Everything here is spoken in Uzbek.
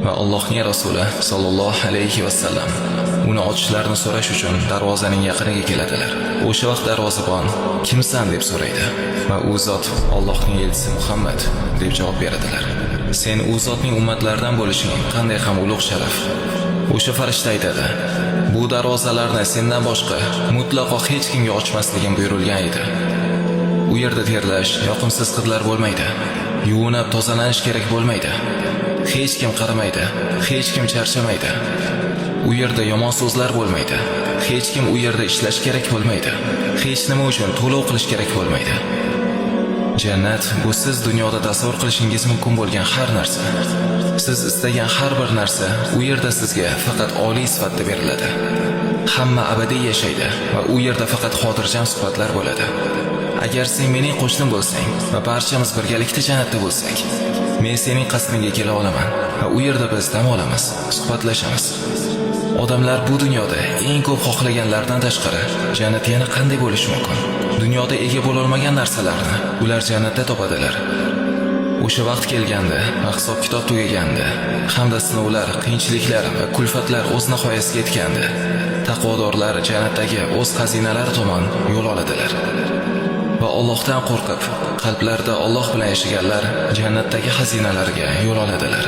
Va Allohning rasuli sollallohu alayhi vasallam uni ochishlarini so'rash uchun darvozaning yaqiniga keladilar. O'sha vaqt darvozabon: "Kimsan?" deb so'raydi va u zot: "Allohning elchisi Muhammad", deb javob beradilar. Sen u zotning ummatlaridan bo'lishing qanday ham ulug' sharaf. O'sha farishta aytadi: "Bu darvozalarni sendan boshqa mutlaqo hech kimga ochmasligim buyurilgan edi." U yerda terlash, yoqimsiz hidlar bo'lmaydi. Yuvinib tozalanish kerak bo'lmaydi. Hech kim qaramaydi, hech kim charchamaydi. U yerda yomon so'zlar bo'lmaydi. Hech kim u yerda ishlash kerak bo'lmaydi. Hech nima uchun to'lov qilish kerak bo'lmaydi. Jannat bu siz dunyoda tasavvur qilishingiz mumkin bo'lgan har narsa. Siz istagan har bir narsa u yerda sizga faqat oliy sifatda beriladi. Hamma abadiy yashaydi va u yerda faqat xotirjam suhbatlar bo'ladi. Agar sen mening qo'shnim bo'lsang va barchamiz birgalikda jannatda bo'lsak, men sening qasdingga kela olaman va u yerda biz dam olamiz, suhbatlashamiz. Odamlar bu dunyoda eng ko'p xohlaganlaridan tashqari jannat yana qanday bo'lishi mumkin? Dunyoda ega bo'lolmagan narsalarni ular jannatda topadilar. O'sha vaqt kelganda va hisob-kitob tugaganda hamda sinovlar, qiyinchiliklar va kulfatlar o'z nihoyasiga yetganda, taqvodorlar jannatdagi o'z xazinalari tomon yo'l oladilar. Va Allohdan qo'rqib, qalblarida Alloh bilan yashaganlar jannatdagi xazinalarga yo'l oladilar.